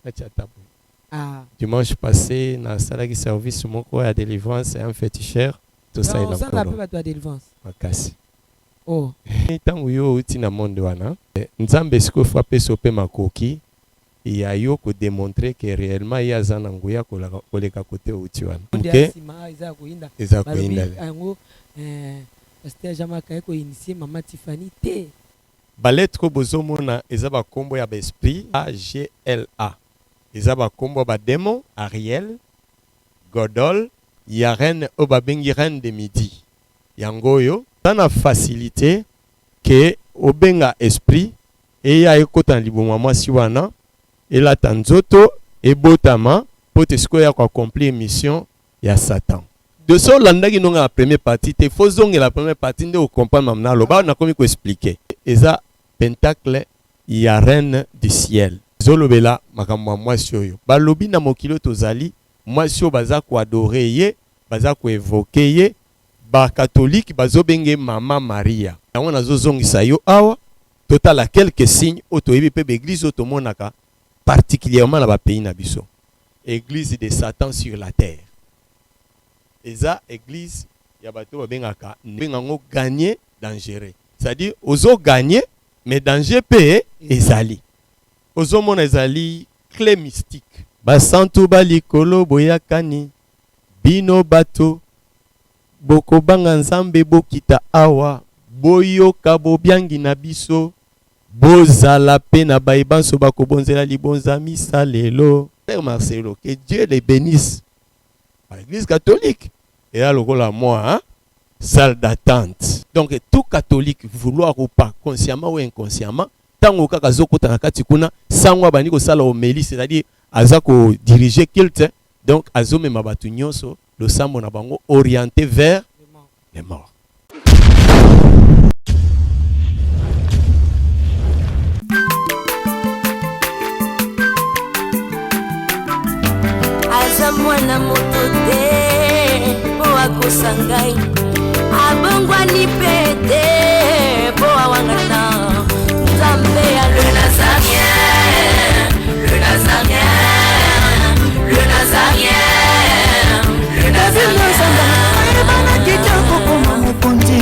Natia ata boye. Ah. Dimanche passe nasalaki service moko ya delivrance ya un feticheur tosalela Nkolo. Osala pe bato ya delivrance? Makasi. Oh. Tango yo outi na monde wana, Nzambe sikoyo faut apesa yo pe makoki ya yo ko demontrer que reellement ye aza na nguya koleka cote outi wana. Monde ya sima awa eza ya koyinda. Eza ya koyinda. Balobi yango eh, Pasteur Jean-Marc aye ko initier Mama Tiffany te. Ba lettres oyo bozo mona eza ba kombo ya ba esprits A G L A eza ba kombo ya ba demons Ariel, Godol, ya reine oyo ba bengi reine de midi yango oyo. Oza na facilite que obenga esprit eya ekota na libumu ya mwasi wana elata nzoto ebotama po te sikoyo eya ko accomplir mission ya satan. De soki olandaki no nga na premier partie te faut ozongela première partie nde o comprendre makambo naloba awa nakomi ko expliquer. Eza pentacle ya reine du ciel ezolobela makambo ya mwasi oyo balobi na mokili oyo tozali mwasi oyo baza ko adorer ye baza ko evoquer ye ba catholique bazo benge ye mama Maria yango nazo zongisa yo awa totala quelques signes oyo toyebi pe ba eglise oyo tomonaka particulierement na ba pays na biso. Eglise de satan sur la terre eza eglise ya bato oyo babengaka benga yango gagner dangereux c'est à dire ozo gagner mais danger pe ezali ozo mona ezali cle mystique. Basantu ba likolo boyakani bino bato bokobanga Nzambe bokita awa boyoka bobiangi na biso Bozala pe na baye banso bakobonzela libonza misa lelo. Père Marcelo que Dieu le benisse ba eglise catholique eya lokola mwa salle d'attente donc tout catholique vouloir ou pas consciemment ou inconsciemment tango kaka azokota na kati kuna sango abandi kosala homélie c'est-à-dire aza ko diriger culte donc azomema bato nyonso losambo na bango orienté vers les morts. Aza mwana moto te mpo akosa ngai abongwani mpe te mpo awangana nzambe ya le nazarien le nazarien le nazarien le nazarien Ayebanaki te akokoma mokonzi,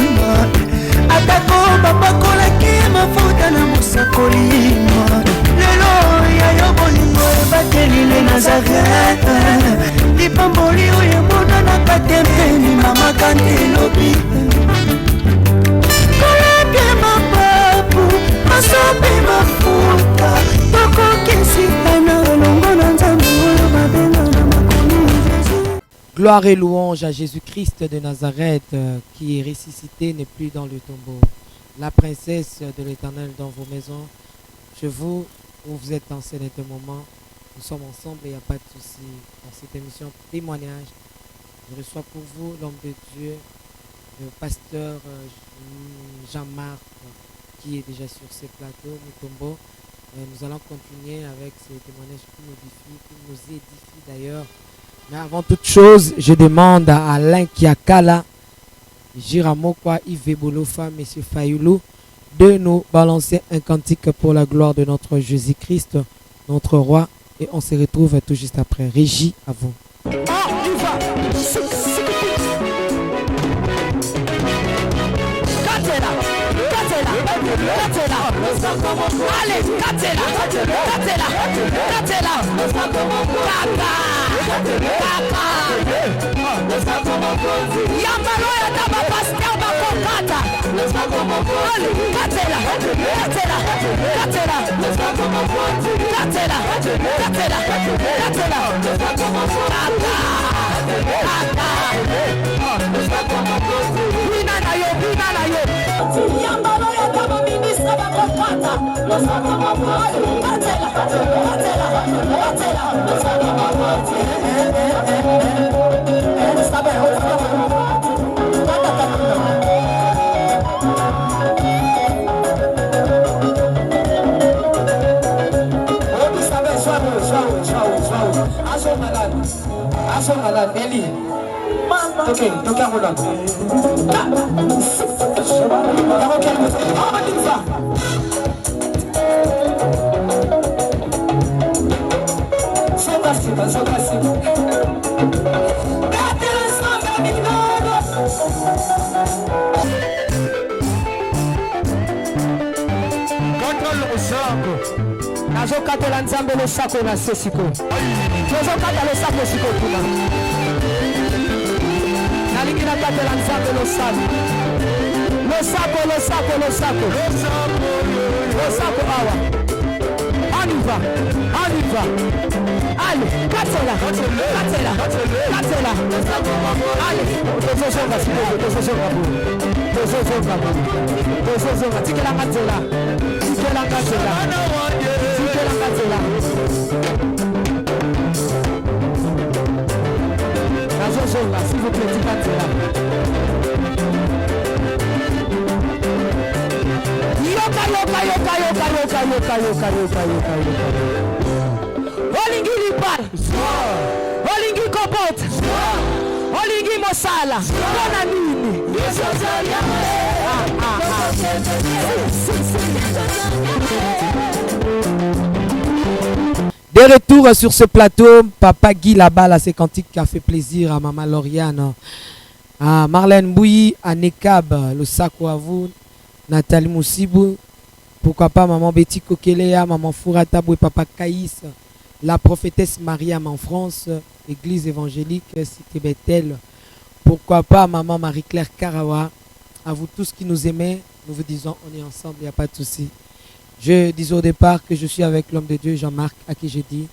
atako bapakolaki mafuta na mosakoli. Lelo ya yo bolingo ebateli le Nazareth, lipamboli oyo emonanaka te mpe mimamaka nde elobi kolapie mapapu masopi mafuta tokokisitana elongo na nzambe oyo babenga na makomi Jésus. Gloire et louange à Jésus-Christ de Nazareth qui est ressuscité n'est plus dans le tombeau. La princesse de l'Éternel dans vos maisons, chez vous, où vous êtes en ce moment, nous sommes ensemble et il n'y a pas de souci. Dans cette émission témoignage, je reçois pour vous l'homme de Dieu, le pasteur Jean-Marc, qui est déjà sur ce plateau, Mutombo. Nous allons continuer avec ces témoignages qui nous édifient, qui nous édifient d'ailleurs. Mais avant toute chose, je demande à Alain Kiakala, Jiramokwa, Yves Bolofa, Monsieur Fayoulou, de nous balancer un cantique pour la gloire de notre Jésus-Christ, notre roi. Et on se retrouve tout juste après. Régie, à vous. Allez, Katela, Katela, Katela, Kaka, Kaka. Yambalo ya taba pasteur bakokata. Allez, Katela, Katela, Katela, Katela, Katela, Katela, Kaka, Kaka. Bina na yo, bina na yo. Yambalo ya taba ministre bakokata. Katela, Katela, Katela. Zonga nsima, zonga nsima. Betela Nzambe mindondo. Kata losako. Nazokatela Nzambe losako na se sikoyo. Tozokata losako sikoyo kuna. Nalingi nakatela Nzambe losako. Losako, losako, losako. Losako awa. On y va, on y va. Allez, katela, katela, katela. Allez, tozozonga sikoyo, tozozonga boye. Tozozonga boye. Tozozonga, tikelanga nzela. Tikelanga nzela. Tikelanga nzela. Nazozonga, s'il vous plaît, tika nzela. Yoka, yoka, yoka, yoka, yoka, yoka, yoka, yoka, yoka, yoka. Olingi libala, olingi kobota, olingi mosala, mpona nini? Ah, ah, ah. Si, si, si. De retour sur ce plateau, Papa Guy Labala, c'est cantique qui a fait plaisir à Maman Lauriane, à Marlène Bouilly, à Nekab, le Sako à vous, Nathalie Moussibou, pourquoi pas Maman Betty Kokelea, Maman Fouratabou et Papa Kaïs, la prophétesse Mariam en France, Église évangélique, Cité Bethel, pourquoi pas Maman Marie-Claire Karawa. À vous tous qui nous aimez, nous vous disons on est ensemble, il n'y a pas de souci. Je disais au départ que je suis avec l'homme de Dieu, Jean-Marc, à qui j'ai dit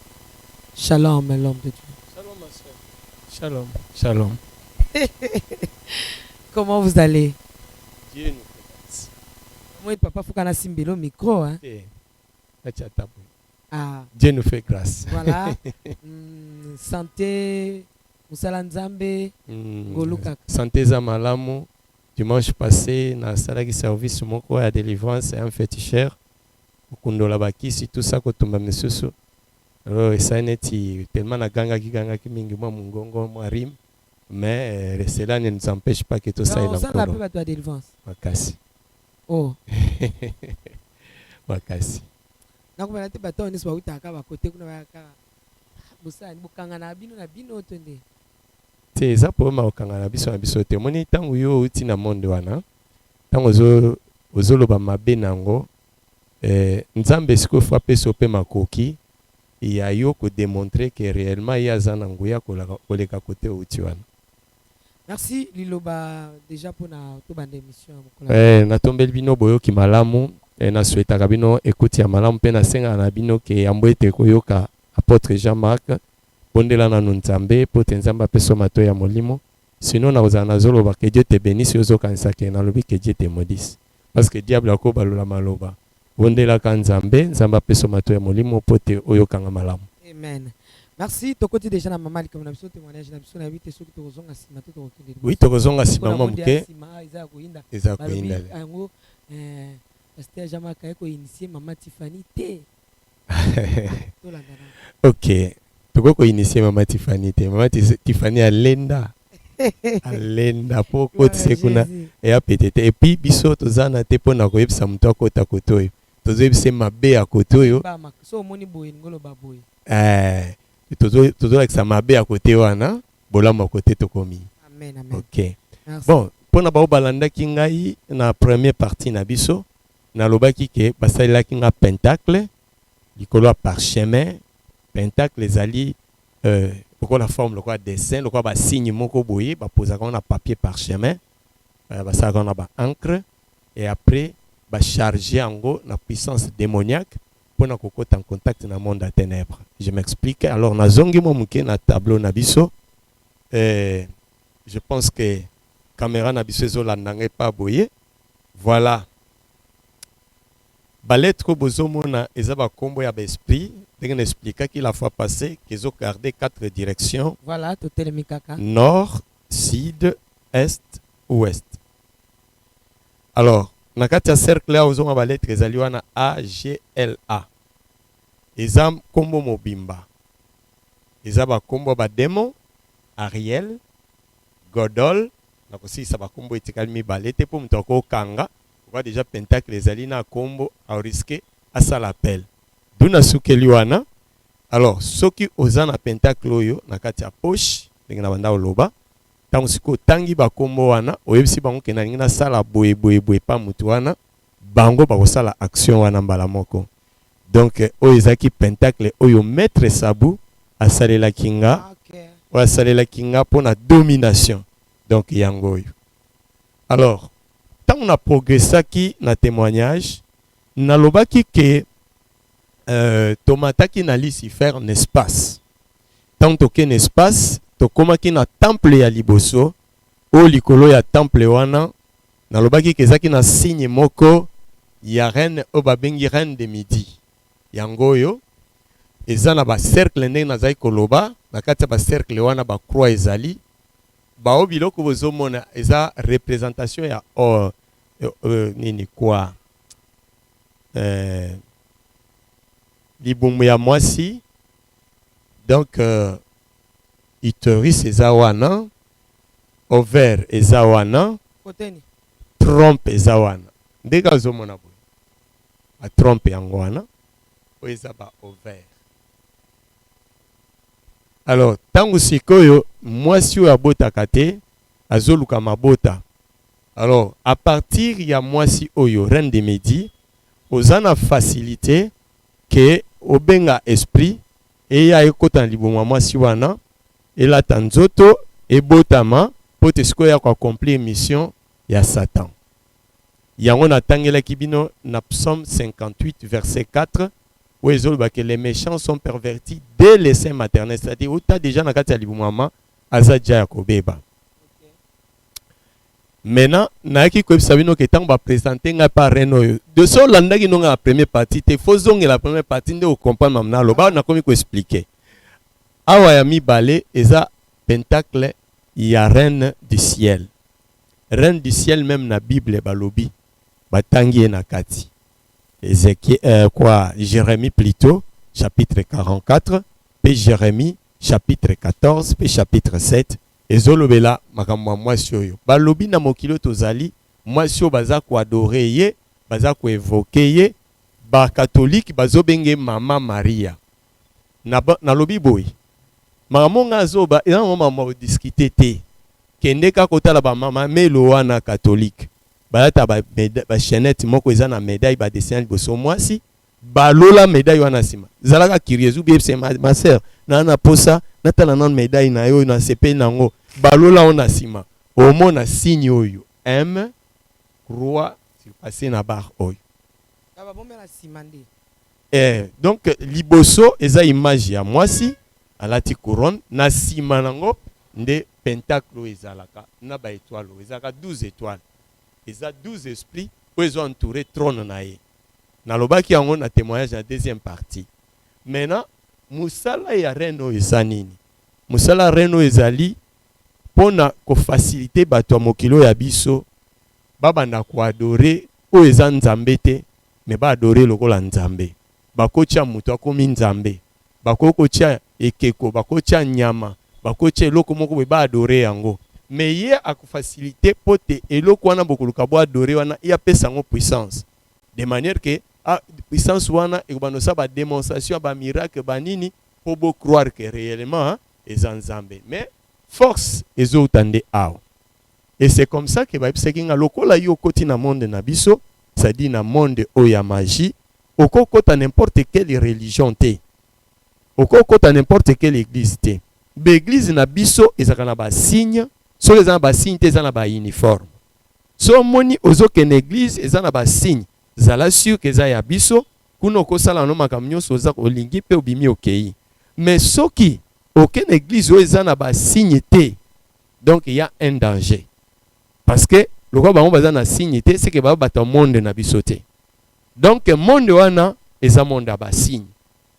Shalom, l'homme de Dieu. Shalom, ma soeur. Shalom. Shalom. Comment vous allez? Dieu nous fait grâce. Moi, papa, faut qu'on a le micro. Hein? Eh, acha tabu. Ah, Dieu nous fait grâce. Voilà. Santé, mosala Nzambe, ngolu kaka. Santé eza malamu. Dimanche passé, nasalaki service moko ya délivrance ya un féticheur. Kokundola bakisi, tout ça, kotumba misusu. Alors esali neti tellement nagangaki gangaki mingi, mwa mongongo, mwa rhume. Mais cela ne nous empêche pas que tosalela Osala mpe Nkolo. Bato ya délivrance. Makasi. Oh, Makasi. Nakomela te bato oyo nyonso bautaka bakote kuna bayaka bosala bokanga na bino na bino to nde? Te, eza problème ya kokanga na biso te. Omoni, ntango yo outi na monde wana, ntango ozoloba mabe na yango, Nzambe sikoyo faut apesa yo mpe makoki ya yo kodémontrer que réellement ye aza na nguya koleka kote outi wana. Merci. Liloba déjà mpona tobanda émission ya mokolo ya Natombeli bino boyoki malamu, nasouhaitaka bino ekuti ya malamu mpe nasengaka na bino ke yambo ete koyoka apôtre Jean-Marc, bondela nanu Nzambe mpo te Nzambe apesa yo matoi ya molimo. Sinon nakozala nazoloba "Que Dieu te bénisse", yo ozokanisa ke nalobi "Que Dieu te maudisse", parce que diable akobalola maloba. Bondelaka Nzambe, Nzambe apesa yo matoi ya molimo mpo te oyokanga malamu. Amen, merci. Tokoti déjà na mama likambo na biso, témoignage na biso. Nayebi te soki tokozonga nsima to tokokende liboso. Oui, tokozonga nsima Mpona mwa monde ya moke. Nsima, ah, eza ya koyinda. Eza Balobi koyinda. yango, pasteur Jean-Marc aye koinitier mama Tiffany te. Tolanda na. Ok, tokoki koinitier mama Tifani te. Mama Tifani alenda, alenda mpo kotise kuna Jésus. Eya pete te. Et puis biso toza na te mpo na koyebisa moto akota kote oyo, tozoyebisa ye mabe ya kote oyo. So omoni boye, ningo loba boye. Tozolakisa mabe ya kote wana, bolamu ya kote tokomi. Amen, amen. Ok. Merci. Bon, mpona bao balandaki ngai na première partie na biso, nalobaki ke basalelaki nga pentacle likolo ya parchemin. Pentacle ezali lokola forme, lokola dessin, lokola basigne moko boye bapozaka ngo na papier parchemin, basalaka ngo na baencre et après bacharge yango na puissance démoniaque mpona kokota en contact na monde ya ténèbre. Je m'explique. Alors nazongi mwa moke na tableau na biso. Je pense que caméra na biso ezolanda ngai pa boye. Voilà, balettre oyo bozomona eza bakombo ya baesprit, ndenge na expliquaki la fois passée ke ezogarde quatre directions. Voilà, totelemi kaka. Nord, sud, est, ouest. Alors na kati ya cercle awa ozomona balettre ezali wana, A G L A, eza nkombo mobimba, eza bakombo ya badémon: Ariel, Godol. Nakosilisa bakombo etikali mibale te mpo moto akokanga okwa déjà pentacle ezali na kombo, arisquer asala appel du nasukeli wana. Alors soki oza na pentacle oyo na kati ya poche, ndenge na banda oloba, ntango sikoyo otangi bakombo wana, oyebisi bango ke nalingi nasala boye boye boye pa motu wana, bango bakosala action wana mbala moko. Donc oyo ezalaki pentacle oyo maître Sabu asalelaki nga, oyo asalelaki nga mpona domination. Donc yango oyo. Alors ntango na progressaki na témoignage, nalobaki ke tomataki na Lucifer na espace. Ntango tokei na espace, tokomaki na temple ya liboso. Oyo likolo ya temple wana, nalobaki ke ezalaki na signe moko ya reine oyo babengi reine de Midi. Yango oyo eza na bacercle. Ndenge nazali koloba, na kati ya bacercle wana, bacroix ezali bao. Biloko bozomona eza représentation ya or, nini kwa, libumu ya mwasi. Donc utérus eza wana, ovaire eza wana. Koteni. Trompe eza wana. Ndenge azomona boye, batrompe yango wana, oyo eza baovaire. Alors ntango sikoyo mwasi oyo abotaka te azoluka mabota, alors à partir ya mwasi oyo reine de Midi, oza na facilité ke obenga esprit eya ekota na libumu ya mwasi wana, elata nzoto, ebotama, mpo te sikoyo ya koaccomplir mission ya Satan. Yango natangelaki bino na Psaume 58 verset 4, oyo ezoloba ke les méchants sont pervertis dès le sein maternel, c'est-à-dire uta déjà na kati ya libumu ya mama, aza dia ya kobeba. Maintenant nayaki koyebisa bino ke ntango baprésente ngai pa reine oyo de so, olandaki nonga na première partie te, fo zongela première partie nde ocomprendre mamu naloba. Awa nakomi koexpliquer. Awa ya mibale eza pentacle ya reine du ciel. Reine du ciel, même na Bible balobi, batangi ye na kati Ézéchiel, quoi, Jérémie plutôt, chapitre 44, pe Jérémie chapitre 14 pe chapitre 7, ezolobela makambo ya mwasi oyo. Balobi na mokili oyo tozali, mwasi oyo baza koadorer ye, baza koévoquer ye, bakatolike bazobenge Mama Maria. Nalobi boye, makambo nga azoba eza nango makambo ya kodiscuter te. Kende kaka kotala bamama melo wana katolike, balata bachaînette moko eza na médaille, badessin liboso mwasi, balola médaille wana nsima. Zalaka curieuse, ubiyebisa ma sœur na posa natala nano médaille na yo, nasepeli nango. Balola oyo na nsima, omona signe oyo M croix surpassé na barre oyo. Babombela nsima nde. Donc liboso eza image ya mwasi alati couronne, na nsima nango nde pentacle oyo ezalaka na baétoile. Oyo ezalaka 12 étoile, eza 12 esprit oyo ezo entouré trône na ye. Nalobaki yango na témoignage na deuxième partie. Maintenant, mosala ya reine oyo eza nini? Mosala ya reine oyo ezali mpona kofaciliter bato ya mokili oyo ya biso babanda koadorer oyo eza nzambe te, me baadorer lokola nzambe. Bakotia moto akomi nzambe, bakoki kotia ekeko, bakotia nyama, bakotia eloko moko boye, baadorer yango. Me ye akofaciliter mpo te eloko wana bokoluka boadorer wana, ye apesa yango puissance, de manière que puissance wana ekobanda kosala badémonstration ya bamiracle, banini, mpo bocroire que réellement eza nzambe. Mais force ezouta nde awa. Et c'est comme ça que bayebisaki nga, lokola yo okoti na monde na biso, c'est-à-dire na monde oyo ya magie, okokota n'importe quelle religion te, okokota n'importe quelle église te. Baeglise na biso ezalaka na basigne. Soki eza na basigne te, eza na bauniforme. So omoni ozokende église eza na basigne, zala sûr ke eza ya biso. Kuna okosala no makambo nyonso oza olingi mpe obimi okei. Mais soki okende église oyo eza na basigne te, donc il y a un danger, parce que lokola bango baza na signe te, c'est que baa bato ya monde na biso te. Donc monde wana eza monde ya basigne,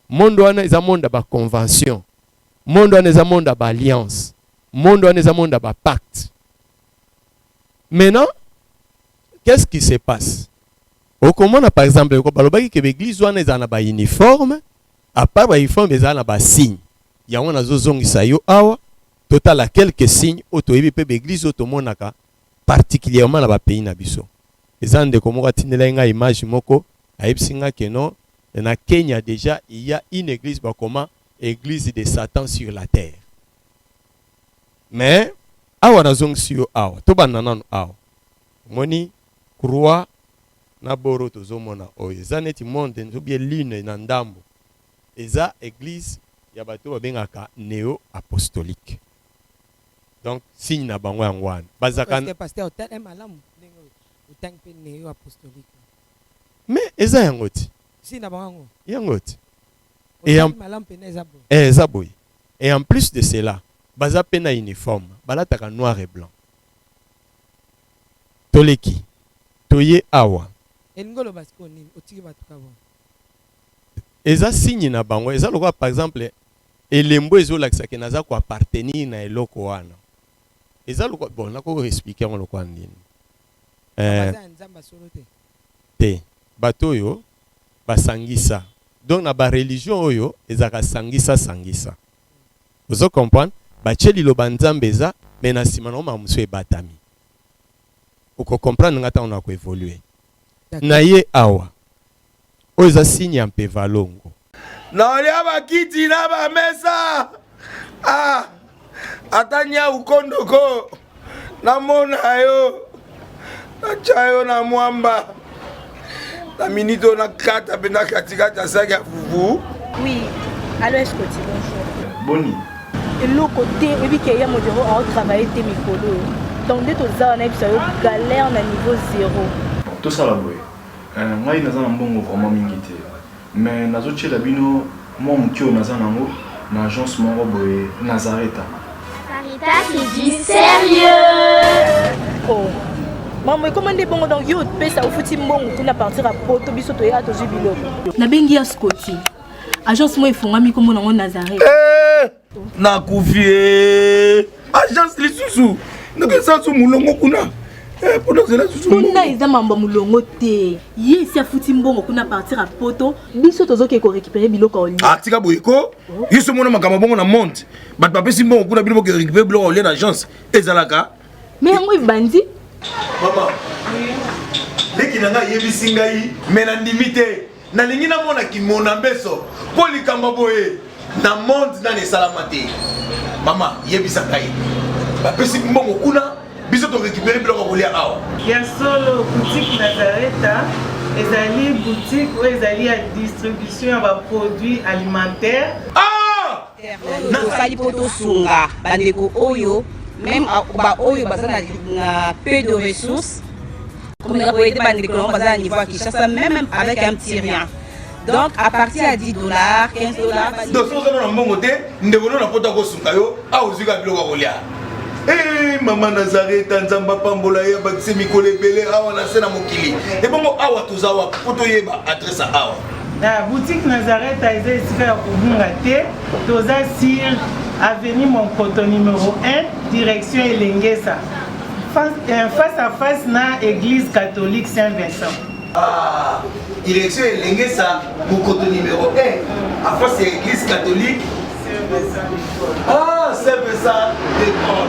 monde wana eza monde ya baconvention, monde wana eza monde ya baalliance, monde wana eza monde ya bapacte. Maintenant, qu'est-ce qui se passe? Okomona par exemple, balobaki ke baeglise wana ezala na bauniforme. À part bauniforme, ezala na basigne. Yango nazozongisa yo awa, totala quelques signes oyo toyebi mpe baeglise oyo tomonaka particulièrement na bapays na biso. Eza ndeko moko atindelaki ngai image moko, ayebisi nga ke non, na Kenya déjà il y a une église bakoma Eglise de Satan sur la terre. Mais awa nazongisi yo awa, tobanda nanu awa. Omoni croix na boro tozomona oyo eza neti monde ou bien lune na ndambo, eza eglise ya bato babengaka neo apostolique. Donc signe na bango yango wana bazaka. Pasteur, otala malamu ndenge otangi mpe neo apostolique. Mais eza yango ti. Signe na bango yango. Yango ti. Et en, malamu pena eza boye. Eh, eza boye. Et en plus de cela, baza pe na uniforme, balataka noir et blanc. Toleki, toye awa. Elingi oloba sikoyo nini? Otiki bato ka boye. Eza signe na bango, eza lokola par exemple elembo ezolakisa ke naza ko appartenir na eloko wana. Eza lokola bon, nakoki ko expliquer yango lokola nini? Eh, baza ya Nzambe solo te. Te, bato oyo basangisa. Donc na ba religion oyo ezalaka sangisa sangisa. Ozo comprendre? Batie liloba Nzambe eza mais na sima nango makambo mosusu ebatami. Oko comprendre nga tango nako evoluer. Na ye awa. Oyo eza signe ya Mpevalongo. Nalia bakiti na bamesa ah, ata nyau kondoko namona yo natya yo na mwamba na minute oyo nakata mpenza katikati ya saki ya fufu. Oui, allo Escoti, bonjour. Boni. Eloko te, oyebi ke ya modero ao travailler te mikolo oyo. Donc nde toza wana yebisa yo galère na niveau zéro. Bon, tosala boye. Euh, ngai naza na mbongo vraiment mingi te. Mais nazo tiela bino mwa moke oyo naza nango na agence moko boye Nazareta. Nazareta c'est du sérieux. Oh. Mambo ekoma nde bongo donc yo opesa ofuti mbongo kuna partir ya poto biso toya tozwi biloko. Nabengi ya Scotty. Agence moko efongami kombo nango Nazareth. Eh, nakufi eh. Agence lisusu ndenge eza su molongo kuna eh, mpona ozela susu kuna eza mambo ya molongo te ye esi afuti mbongo kuna partir ya poto biso tozokende korécupere biloko ya olia ah, tika boye ko yo so omona makambo bongo na monde bato bapesi mbongo kuna bino boke récupere biloko ya olia na agence ezalaka me yango ebandi mama leki na ngai ayebisi ngai me nandimi te Nalingi namona kimona mbeso mpo likambo boye na monde nani esalama te. Mama yebisa ngai, bapesi mbongo kuna, biso to récupérer biloko ya kolia awa. Ya solo, boutique Nazareta ezali boutique oyo ezali ya distribution ya ba produits alimentaires. Ah! Tosali mpo tosunga bandeko oyo meme baoyo baza na peu de ressources, komeka koyede bandeko nango baza na niveau ya Kinshasa même avec un petit rien. Donc à partir ya 10 $, 15 $. Donc soki oza na mbongo te, ndeko no na poto akosunga yo awa ozwi kaka biloko ya kolia. Hey, mama Nazareta, Nzambe apambola ye, abakise mikolo ebele awa na se na mokili. Ebongo awa toza wapi mpo toyeba adresse ya awa? Na boutique Nazareta eza esika ya kobunga te, toza sur avenue Monkoto numéro 1 direction Elengesa, face à face na église catholique Saint-Vincent. Ah, direction Elengesa, Mokoto numéro 1, à face ya église catholique Ah, Saint-Vincent de Paul.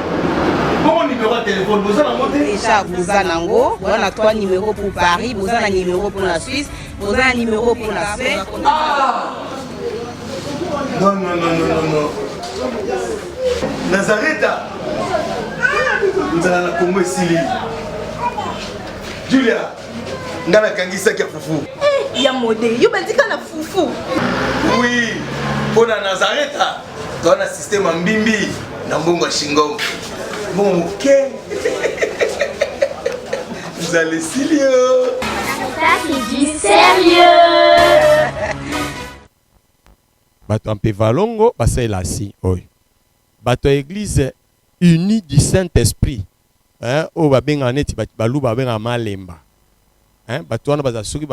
Bongo numéro ya téléphone, boza nango te? Déjà boza nango, boza na 3 numéros pour Paris, boza na numéro pour la Suisse, boza na numéro pour la Suède. Ah! Non, non, non, non, non, non. Nazareta. Nzala na Congo esili. Julia, nga nakangisaki ya fufu. Eh, ya mode, yo bandika na fufu. Oui, mpo na Nazareta, toza na système ya mbimbi na mbongo ya shingom. Mbongo moke. Nzala esili yo. Ça c'est du sérieux. Bato ya Mpevalongo basalela signe oyo. Bato ya Eglise unie du Saint-Esprit, hein, oyo babengaka neti baluba babengaka malemba, hein, bato wana baza soki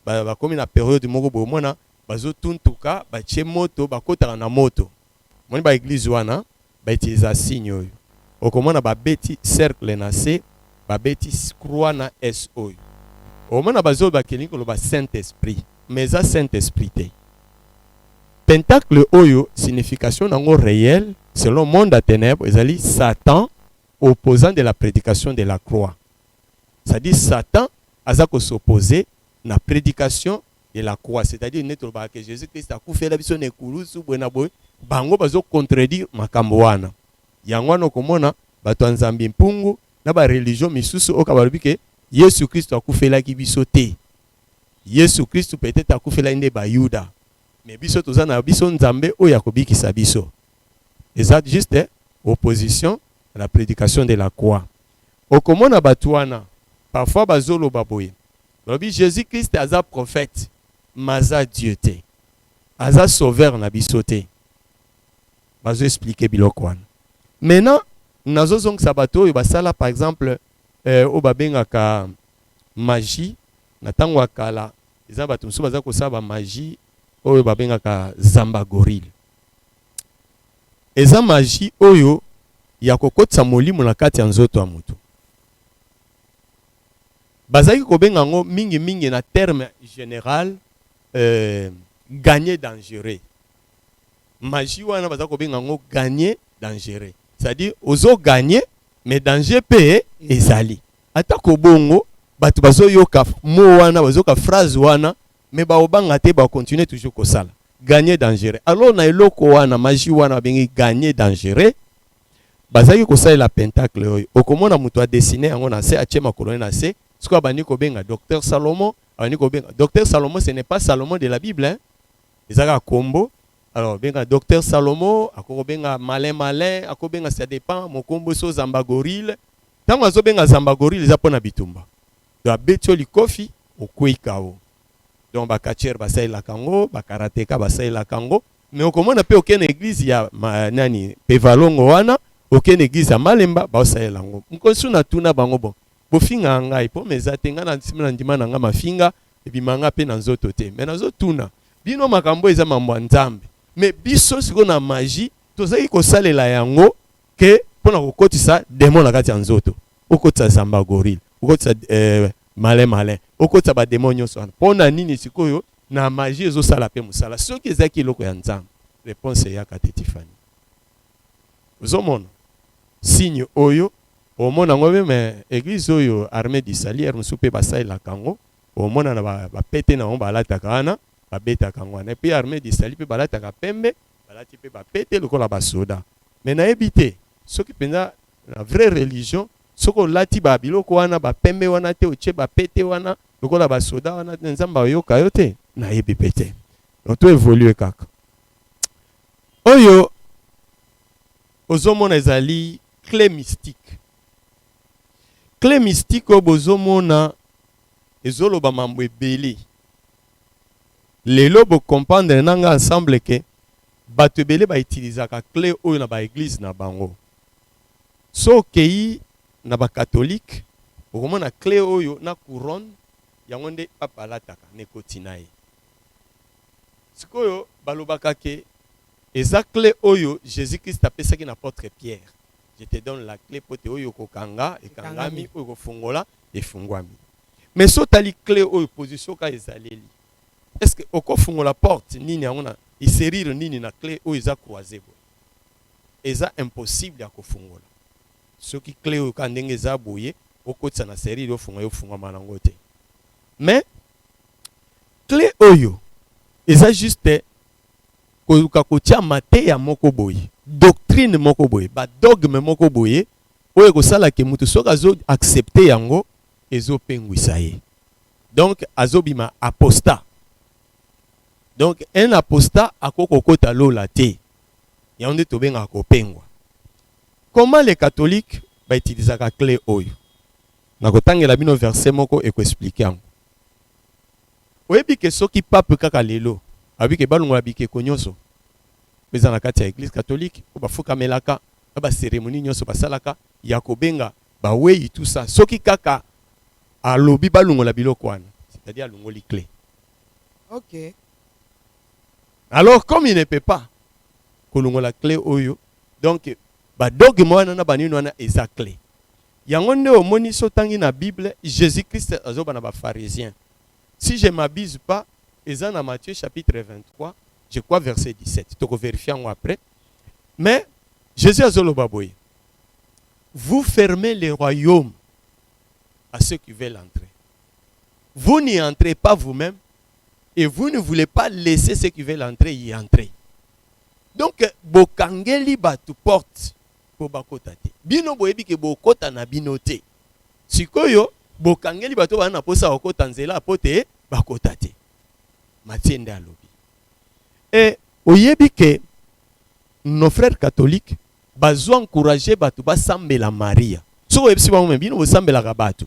bakomi na periode moko boye omona bazotuntuka, batie moto, bakotaka na moto. Omoni ba eglise wana ba utiliza signe oyo, okomona babeti cercle na se, babeti croix na S oyo, omona bazoloba kelingi koloba Saint Esprit, mais eza Saint Esprit te. Pentacle oyo signification nango réelle selon monde ya ténèbres ezali Satan opposant de la prédication de la croix. C'est-à-dire Satan aza ko s'opposer na prédication de la croix, c'est-à-dire nde tolobaka ke Jésus Christ akufela biso na ekulusu boye na boye. Bango bazo contredire makambo wana. Yango wana okomona bato ya Nzambe mpungu na ba religion misusu oyo balobi ke Yesu Kristo akufelaki biso te. Yesu Kristo peut-être akufelaki nde Bayuda, mais biso toza na biso Nzambe oyo akobikisa biso. Eza juste opposition à la prédication de la croix. Okomona bato wana parfois bazoloba boye, balobi Jésus Christ aza prophète, mais aza Dieu te, aza sauveur na biso te. Bazo expliquer biloko wana. Maintenant nazozongisa bato oyo basala par exemple oyo babengaka magie na ntango ya kala. Eza bato mosusu baza kosala bamagie oyo babengaka zamba gorille. Eza magie oyo ya kokotisa molimo na kati ya nzoto ya moto. Bazalaki kobenga yango mingimingi na terme général gagner dangereux. Magie wana baza kobenga yango gagner dangereux, c'est-à-dire ozo gagner, mais danger mpe ezali. Atako bongo, bato bazoyoka mo wana, bazoyoka phrase wana, mais baobanga te, bacontinue toujours kosala gagner dangereux. Alors na eloko wana, magie wana babengi gagner dangereux, bazalaki kosalela pentacle oyo okomona moto adessiner yango na se, atie makolo na se. Sikoyo abandi kobenga docteur Salomon, abandi kobenga docteur Salomon. Ce n'est pas Salomon de la Bible, hein? Eza kaka kombo. Alors benga docteur Salomon, akokobenga malin malin, akobenga, ça dépend mokombo. So zamba gorille, ntango azobenga zamba gorille, eza mpo na bitumba. Donc abeti yo likofi, okwei kao. Donc bacatcheurs basalelaka yango, bakarateka basalelaka yango. Mais okomona mpe okende na église ya nani, Pevalongo wana, okende église ya Malemba, baosalela yango. Mokosu natuna bango: bon, bofingaka ngai mpo ma eza te, ngai na nsima na ndima na ngai, mafinga ebima nga mpe na nzoto te. Mais nazotuna bino, makambo eza mambo ya Nzambe, mais biso sikoyo na magie tozalaki kosalela yango ke mpona kokotisa démon na kati ya nzoto, okotisa zamba gorille, okotisa malin malin, okotisa badémon nyonso wana. Mpo na nini sikoyo na magie ezosala mpe mosala soki ezalaki eloko ya Nzambe? Réponse eyaka te. Tifani, ozomona signe oyo, omona yango mpe mais église oyo Armée du Salut mosusu mpe basalelaka yango. Omona na bapete na bango balataka wana, babetaka yango wana. Et puis Armée du Salut mpe balataka pembe, balati mpe bapete lokola basoda. Mais nayebi te soki mpenza na vraie religion, soki olati babiloko wana, bapembe wana te, otie bapete wana lokola basoda wana te, Nzambe ayoka yo te. Nayebi mpe te. Donc to évolue kaka. Oyo ozomona ezali clé mystique. Clé mystique oyo bozomona ezoloba mambo ebele. Lelo bocomprendre na nga ensemble ke bato ebele bautilisaka clé oyo na baéglise na bango. So okei na bacatholique, okomona clé oyo na couronne, yango nde papa alataka na ekoti na ye. Sikoyo balobaka ke eza clé oyo Jésus Christ apesaki na apôtre Pierre: "Je te donne la clé po te oyo okokanga ekangami, oyo kofungola efungwami." Mais so otali clé oyo, position ka ezaleli, est ce que okofungola porte nini yango na serrure nini na clé oyo eza croisé boye? Eza impossible ya kofungola. Soki clé oyo kaka ndenge eza boye, okotisa na serrure, ofunga, yo ofungwama nango te. Mais clé oyo eza juste koluka kotia mateya moko boye, doctrine moko boye, badogme moko boye oyo ekosalaka moto soki azo accepte yango, ezopengwisa ye. Donc azobima apostat. Donc un apostat akoki kokota lola te. Yango nde tobengaka kopengwa. Comment les catholiques bautilisaka clé oyo? Nakotangela bino verset moko ekoexpliquer yango. Oyebi ke soki pape kaka lelo alobi ke balongola bikeko nyonso eza na kati ya église catholique, oyo bafukamelaka, na bacérémonie nyonso basalaka ya kobenga bawei, tout ça, soki kaka alobi balongola biloko wana, c'est-à-dire alongoli clé. Alors comme il ne peut pas kolongola clé oyo, donc badogme wana na banini wana eza clé. Yango nde omoni so otangi na Bible, Jésus Christ azoba na bapharisien, si je m'abuse pas, eza na Matthieu chapitre 23, je crois verset 17, tokovérifie yango après. Mais Jésus azoloba boye: "Vous fermez le royaume à ceux qui veulent entrer, vous n'y entrez pas vous-même." Et vous ne voulez pas laisser ceux qui veulent entrer y entrer. Donc, bokangeli batu porte po bakota te. Bino boyebi ke bokota na bino te. Sikoyo bokangeli bato baza na posa kokota nzela po te bakota te. Matthieu nde alobi. Et oyebi ke nos frères catholiques bazo encourager bato basambela Maria. Soki oyebisi bango me bino bosambelaka bato.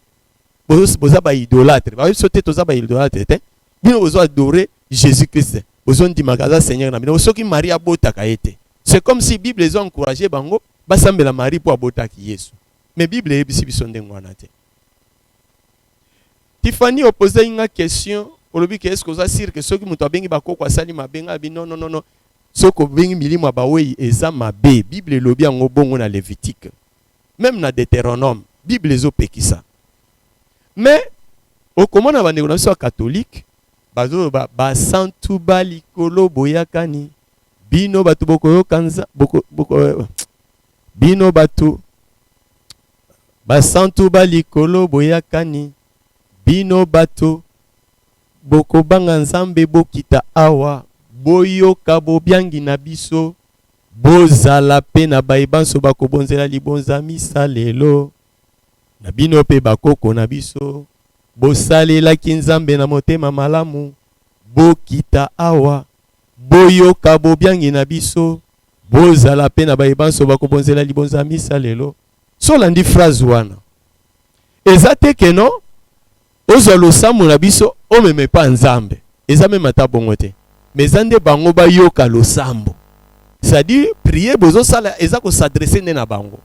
Boza ba idolâtre. Bayebi biso te toza ba idolâtre te. Bino bozo adorer Jésus-Christ. Bozo ndimaka aza Seigneur na bino. Soki Marie abotaka ye te. C'est comme si Bible ezo encourager bango basambela Marie po abotaki Yesu. Mais Bible eyebisi biso ndenge wana te. Tiffany opose nga question olobi ke est-ce que oza sûr que soki moto abengi bakoko asali mabe? Nga abi non, non, non, non. Soki obengi milimo ya bawei eza mabe. Bible elobi yango bongo na Lévitique, même na Deutéronome, Bible ezopekisa. Mais okomona bandeko na biso ya catholique bazoloba basantu ba likolo boyakani bino bato bokoyoka nza boko, boko, bino bato basantu ba likolo boyakani bino bato bokobanga Nzambe bokita awa boyoka bobiangi na biso bozala pe na baye banso bakobonzela libonza misa lelo na bino pe bakoko na biso bosalelaki Nzambe na motema malamu bokita awa boyoka bobiangi na biso bozala pe na baye banso bakobonzela libonza misa lelo. So olandi phrase wana eza te ke non ozwa losambo na biso omema epa Nzambe, eza meme ata bongo te, mais eza nde bango bayoka losambo, c'est-à-dire prier bozosala eza ko s'adresser nde na bango,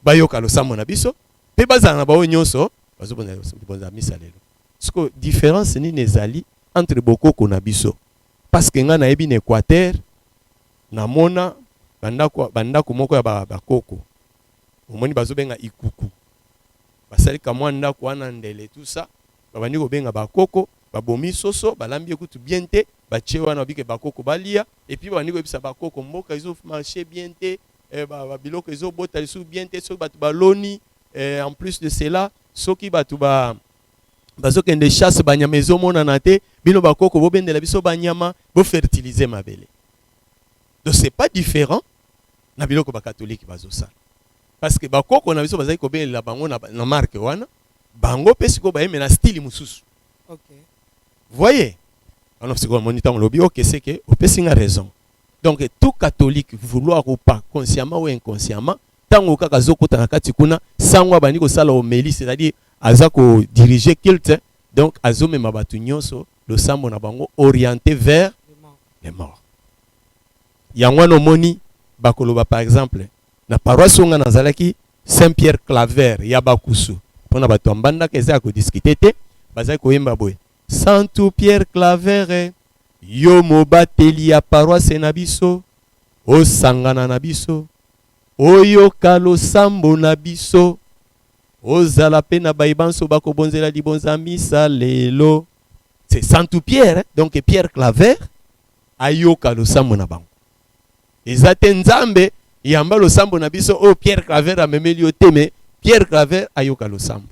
bayoka losambo na biso pe bazala na bango nyonso bazobonza misa lelo. Siko différence nini ezali entre bokoko na biso? Parce que nga nayebi na Équateur namona bandako bandako moko ya bakoko omoni bazobenga ikuku, basali kamwa ndako wana ndele tout ça, babandi kobenga bakoko, babomi soso balambi ekutu bien te, batie wana babike bakoko balia, et puis babandi koyebisa bakoko mboka ezo marcher bien te, ba biloko ezobota lisusu bien te, soki bato baloni, en plus de cela soki bato ba bazokende chasse banyama ezomonana te, bino bakoko bobendela biso banyama bofertiliser mabele. Donc c'est pas différent na biloko bakatolike bazosala, parce que bakoko na biso bazali kobelela bango na, na marque wana, bango mpe sikoyo bayeme na style mosusu. Voyez wana sikoyo omoni ntango olobi ok, c'est que opesi nga raison. Donc tout catholique, vouloir ou pas, consciemment ou inconsciemment, ntango kaka azokota na kati kuna, sango abandi kosala homélie, c'est-à-dire aza kodiriger culte, donc azomema bato nyonso losambo na bango orienté vers les morts. Yango wana omoni bakoloba par exemple na paroisse oyo nga nazalaki, Saint Pierre Claver ya Bakusu, mpona bato ya Mbandaka eza ya kodiscuter te, bazali koyemba boye: Santu Pierre Claver, yo mobateli ya paroisse na biso, osangana na biso, oyoka losambo na biso, ozala mpe na baye banso bakobonzela libonza misa lelo. C'est Santu Pierre, hein? Donc Pierre Claver ayoka losambo na bango. Eza te Nzambe yamba losambo na biso oyo Pierre Claver amemeli yo te, mais Pierre Claver ayoka losambo.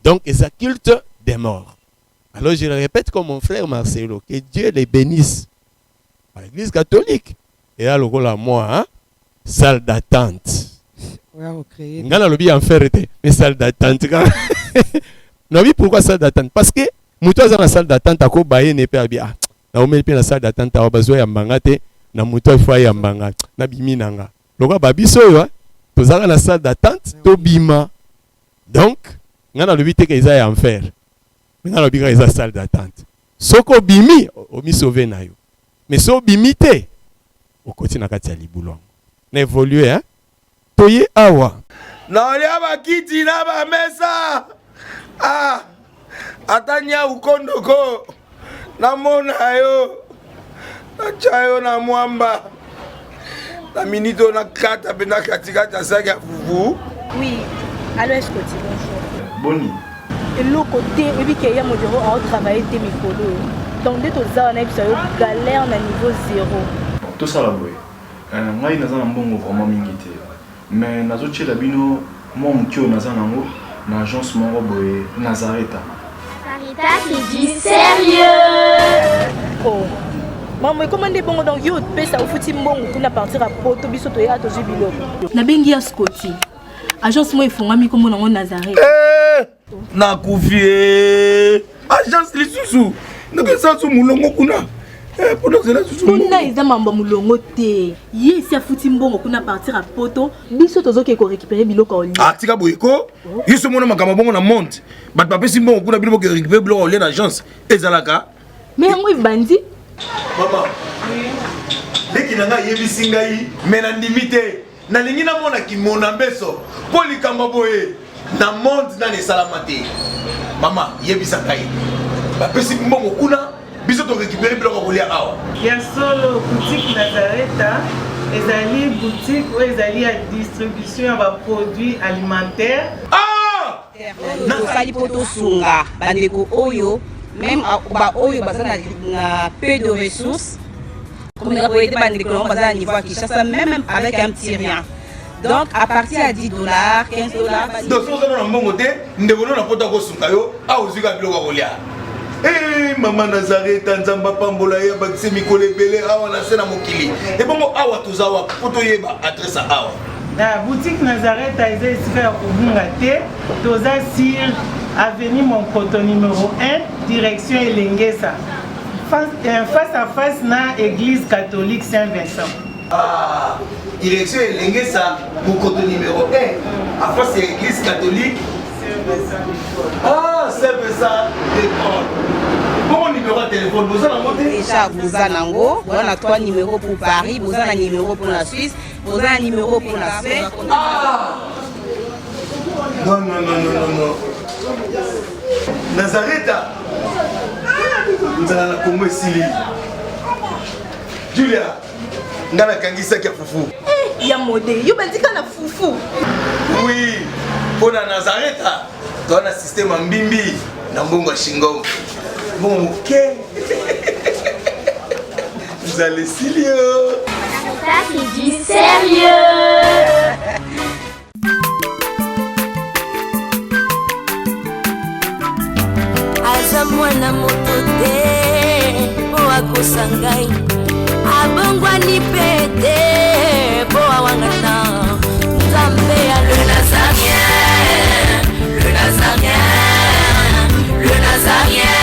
Donc eza culte des morts. Alors je le répète comme mon frère Marcelo, que Dieu les bénisse. À l'église catholique eya lokola moi, hein? Salle d'attente. Nga nalobi enfer te, mais salle d'attente kaka. Nalobi pourquoi salle d'attente? Parce que moto aza na salle d'attente akobaye ne mpe abi ah, naomeli mpe na salle d'attente awa bazoyamba nga te, na moto afo ayamba nga, nabimi na nga lokola babiso oyo tozalaka na salle d'attente tobima. Donc nga nalobi te ke eza ya enfer, nga nalobi kaka eza salle d'attente. Soki obimi omisauve na yo, mais so obimi te okoti na kati ya libulu yango na évolue, hein? Toye awa. Naolia bakiti na bamesa, ah, ata nyau kondoko namona yo, natya yo na mwamba na minute oyo nakata mpenza katikati ya saki ya fufu. Oui, allo Escoti, bonjour. Boni? Eloko te, oyebi ke ya modero aotravaille te mikolo oyo. Donc nde toza wana yebisa yo galère na niveau zéro. Bon, tosala boye. Ngai naza na mbongo vraiment mingi te, mais nazotiela bino mwa moke oyo naza nango na agence moko boye Nazareta. Sarita, c'est du sérieux. Oh. Maman, ekoma nde bongo donc yo opesa ofuti mbongo kuna partir ya poto biso toya tozwi biloko. Nabengi ya Scotty. Agence moko efongwami kombo nango Nazareth. Eh, nakufi eh. Agence lisusu. Ndenge su mulongo kuna. Eh, mpona ozela susu kuna eza mambo ya molongo te ye esi afuti mbongo kuna partir ya poto biso tozokende korécupere biloko ya olia ah, tika boye ko yo so omona makambo bongo na monde bato bapesi mbongo kuna bino boke récupere biloko ya olia na agence ezalaka me yango ebandi mama leki na ngai ayebisi ngai me nandimi te nalingi namona kimona mbeso mpo likambo boye na monde nani esalama te mama yebisa ngai bapesi mbongo kuna biso torécupere biloko ya kolia awa ya solo boutique nazareta ezali boutique oyo ezali ya distribution ya baproduit alimentaire ah! Tosali mpo tosunga bandeko oyo meme baoyo baza na peu de ressources komeka koyede bandeko nango baza na niveau ya Kinshasa meme avec un petit rien donc à partir ya 10 dollars 15 dollars donc soki oza na mbongo te ndeko no na poto akosunga yo awa ozwi kaka biloko ya kolia Hey, eh, mama nazareta nzambe apambola ye abakisi mikolo ebele awa na se na mokili ebongo awa toza wapi mpo toyeba adresse awa Na boutique Nazareth eza esika ya kobunga te. Toza sur avenue Monkoto numéro 1, direction Elengesa. Face, euh, face à face na église catholique Saint-Vincent. Ah, direction Elengesa, Monkoto numéro 1, à face ya église catholique Saint-Vincent de Paul. Ah, Saint-Vincent de Paul. Bongo numéro ya téléphone, boza nango te? Déjà boza nango, boza na 3 numéros pour Paris, boza na numéro pour la Suisse, boza na numéro pour la Suède. Ah! Non, non, non, non, non, non. Nazareta. Nzala na Congo esili. Julia, nga nakangisaki ya fufu. Eh, ya mode, yo bandika na fufu. Oui, mpo na Nazareta, toza na système ya mbimbi na mbongo ya shingom. Mbongo moke. Nzala esili yo. Ça, c'est du sérieux. Aza mwana moto te mpo akosa ngai abongwani mpe te mpo awangana nzambe ya le nazarien le nazarien le nazarien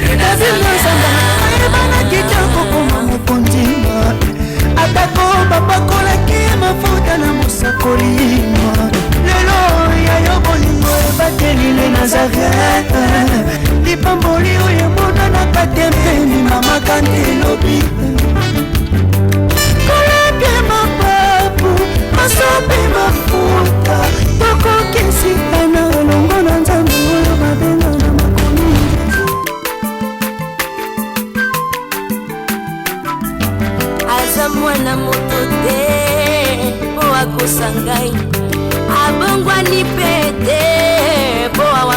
le nazarien ayebanaki te kokoma mokonzi atako bapakolaki mafuta na mosakoli lelo ya yo bolingo ebateli le nazaret lipamboli oyo emonanaka te mpe limamaka nde elobi kolapie mapapu masopi mafuta tokokisikana elongo na nzambe oyo babenga na makomi aza mwana moto te mpo akosa ngai abongwani mpe te mpo awa